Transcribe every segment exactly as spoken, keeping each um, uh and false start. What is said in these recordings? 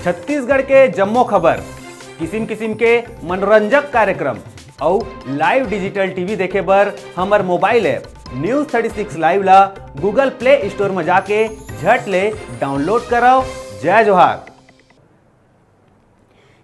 छत्तीसगढ़ के जम्मो खबर, किसिम किसिम के मनोरंजक कार्यक्रम अउ live digital T V देखे बर हमर mobile app News thirty six Live ला Google Play Store म जाके झट ले download करव। जय जोहार।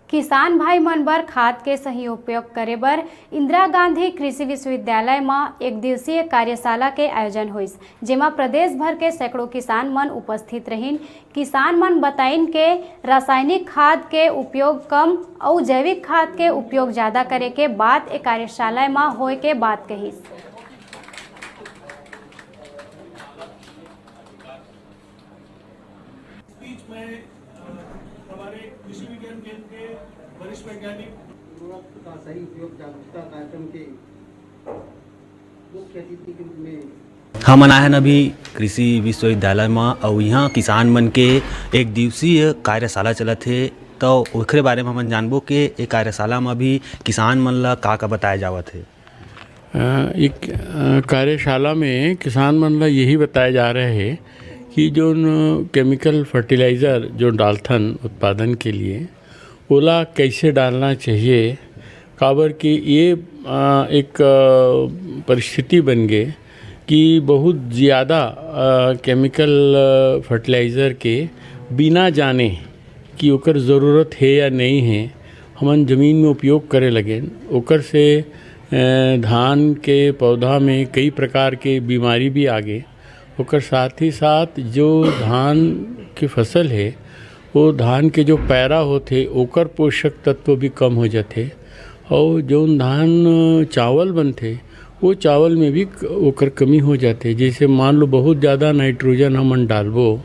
किसान भाई मन बर खाद के सही उपयोग करे बर इंदिरा गांधी कृषि विश्वविद्यालय म एक दिवसीय कार्यशाला के आयोजन होइस, जेमा प्रदेश भर के सैकड़ों किसान मन उपस्थित रहिन। किसान मन बताइन के रासायनिक खाद के उपयोग कम अउ जैविक खाद के उपयोग ज्यादा करे के बात ए कार्यशाला म होए के बात कहिस। बीच में, अ, हमारे कृषि विज्ञान केंद्र के वरिष्ठ वैज्ञानिक उर्वरक का सही उपयोग जागरूकता कार्यक्रम के मुख्य अतिथि के रूप में हमन आए हन अभी कृषि विश्वविद्यालय म, अउ इहाँ किसान मन के एक दिवसीय कार्यशाला चलत हे। त ओखरे बारे म हमन जानबो के ए कार्यशाला म अभी किसान मन ला का-का बताए जावत हे। अ, एक, अ, कार्यशाला में किसान मन ला यही बताया जा रहा है कि जोन chemical fertilizer जो डालथन उत्पादन के लिए, ओला कैसे डालना चाहिए, काबर कि ये, अ, एक, अ, परिस्थिति बन गे कि बहुत ज़्यादा, अ, chemical, अ, fertilizer के बिना जाने कि ओकर ज़रूरत हे या नहीं हे, हमन जमीन में उपयोग करे लगेन। ओकर से, अ, धान के पौधा में कई प्रकार के बीमारी भी आगे। ओकर साथ ही साथ जो धान के फसल हे, वो धान के जो पैरा होथे, ओकर पोषक तत्व भी कम हो जाथे। और जौन धान चावल बनथे, वो चावल में भी क-, ओकर कमी हो जाथे। जैसे मान लो बहुत ज़्यादा nitrogen हमन डालबो,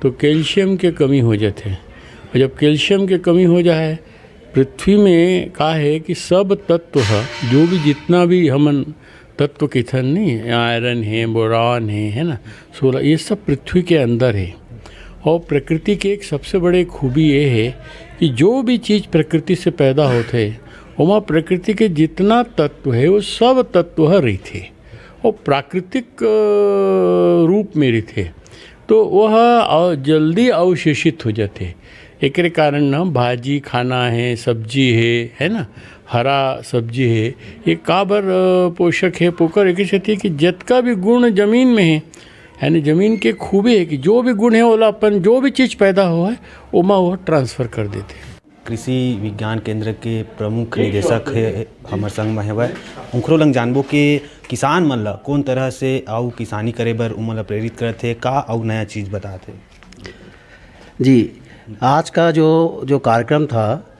तो calcium के कमी हो जाथे। और जब calcium के कमी हो जाए, पृथ्वी में का है कि सब तत्व ह, जो भी जितना भी हमन तत्व किथन नहीं, iron है, boron है, है ना, सोलह, ये सब पृथ्वी के अंदर है। और प्रकृति के एक सबसे बड़े खूबी ये है कि जो भी चीज़ प्रकृति से पैदा होथे, ओमा प्रकृति के जितना तत्व है, वो सब तत्व ह रहिथे। वो प्राकृतिक, अ, रूप में रहिथे, तो वह अव-, जल्दी अवशोषित हो जाथे। एकरे कारण न भाजी खाना है, सब्जी है, है ना, हरा सब्जी है, ये काबर, अ, पोषक है, पोकर एक सेती कि जतका भी गुण जमीन में है, यानी जमीन के खूबी है कि जो भी गुण है, ओला अपन जो भी चीज़ पैदा हो है, ओमा वो transfer कर देथे। कृषि विज्ञान केंद्र के प्रमुख निदेशक हे, हमर संग में हवय। उंखरो लंग जानबो के किसान मन ल कोन तरह से अउ किसानी करे बर उमन ल प्रेरित करत हे, का अउ नया चीज बतात हे? जी, आज का जो, जो कार्यक्रम था,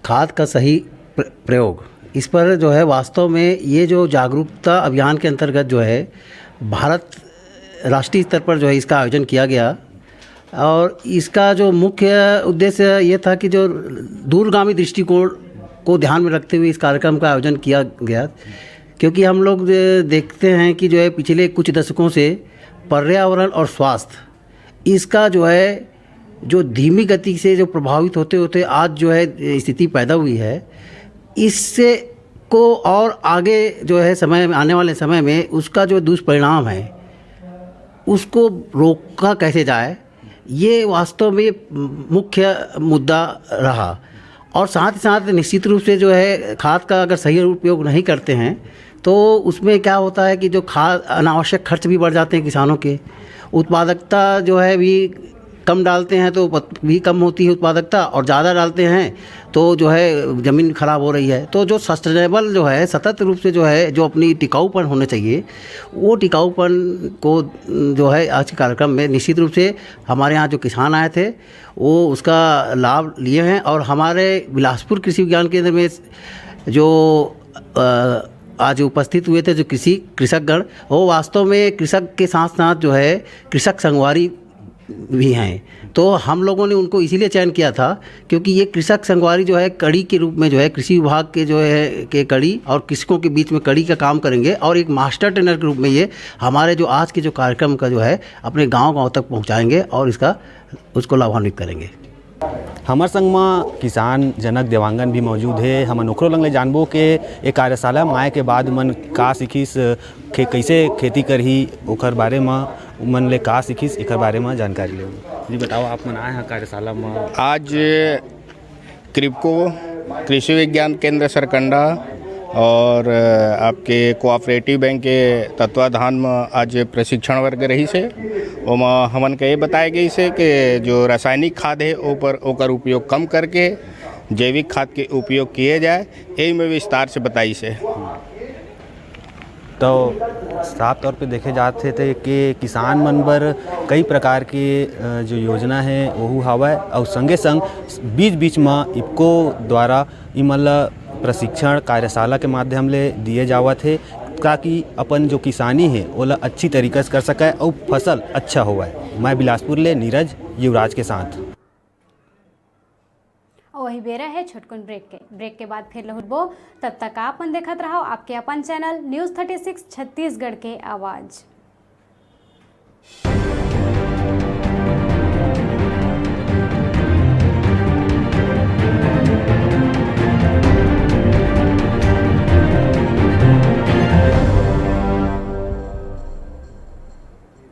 खाद का सही प्र-, प्रयोग, इस पर जो है, वास्तव में ये जो जागरूकता अभियान के अंतर्गत जो है, भारत राष्ट्रीय स्तर पर जो है, इसका आयोजन किया गया। और इसका जो मुख्य उद्देश्य ये था कि जो दूरगामी दृष्टिकोण को ध्यान में रखते हुए इस कार्यक्रम का आयोजन किया गया, क्योंकि हम लोग, अ, देखते हैं कि जो है, पिछले कुछ दशकों से पर्यावरण और स्वास्थ्य, इसका जो है, जो धीमी गति से जो प्रभावित होते होते आज जो है, स्थिति पैदा हुई है, इससे को और आगे जो है, समय में, आने वाले समय में उसका जो दुष्परिणाम है, उसको रोका कैसे जाए, ये वास्तव में मुख्य मुद्दा रहा। और साथ ही साथ निश्चित रूप से जो है, खाद का अगर सही उपयोग नहीं करते हैं, तो उसमें क्या होता है कि जो खाद, अनावश्यक खर्च भी बढ़ जाते हैं किसानों के, उत्पादकता जो है भी कम डालते हैं, तो पत-, भी कम होती है उत्पादकता, और ज़्यादा डालते हैं, तो जो है, ज़मीन खराब हो रही है। तो जो सस्टेनेबल जो है, सतत रूप से जो है, जो अपनी टिकाऊपन होना चाहिए, वो टिकाऊपन को, जो है, आज के कार्यक्रम में निश्चित रूप से हमारे यहाँ जो किसान आए थे, वो उसका लाभ लिए हैं। और हमारे बिलासपुर कृषि विज्ञान केंद्र में जो, अ, आज उपस्थित हुए थे, जो कृषि, कृषकगण, वो वास्तव में कृषक के साथ साथ जो है, कृषक संगवारी भी हैं। तो हम लोगों ने उनको इसीलिए चयन किया था, क्योंकि ये कृषक संगवारी जो है, कड़ी के रूप में जो है, कृषि विभाग के जो है, के कड़ी और कृषकों के बीच में कड़ी का काम करेंगे, और एक मास्टर ट्रेनर के रूप में ये हमारे जो आज के जो कार्यक्रम का जो है, अपने गांव-गांव तक पहुंचाएंगे और इसका, उसको लाभान्वित करेंगे। हमर संग म किसान जनक देवांगन भी मौजूद हे। हमन ओकरो लंग ले जानबो के ए कार्यशाला म आए के बाद मन का सीखिस, खे-, कइसे खेती करही, ओकर बारे म मन ले का सीखिस, एकर बारे म जानकारी लेबो। जी बताओ, आप मन आए हैं कार्यशाला में? आज क्रिप्को कृषि विज्ञान केंद्र सरकंडा और आपके कोऑपरेटिव बैंक के तत्वाधान में आज प्रशिक्षण वर्ग रहिस हे। ओमा हमन के ये बताए गइस हे कि जो रासायनिक खाद हे ओपर ओकर उपयोग कम करके जैविक खाद के उपयोग किए जाए, यही में विस्तार से बताइस हे। तो साफ तौर पे देखे जात हे ते कि किसान मन बर कई प्रकार के अ, जो योजना हे वहू हवय, अउ संगे संग बीच बीच म इफको द्वारा इमन ल प्रशिक्षण कार्यशाला के माध्यम ले दिए जावत हे, ताकि अपन जो किसानी हे ओला अच्छी तरीका से कर सकय अउ फसल अच्छा होवय। मैं बिलासपुर ले नीरज युवराज के साथ। अउ वही बेरा हे छोटकुन ब्रेक के। ब्रेक के बाद फिर लहुटबो, तब तक आप मन देखत रहो आपके अपन channel news thirty six Chhattisgarh के आवाज़।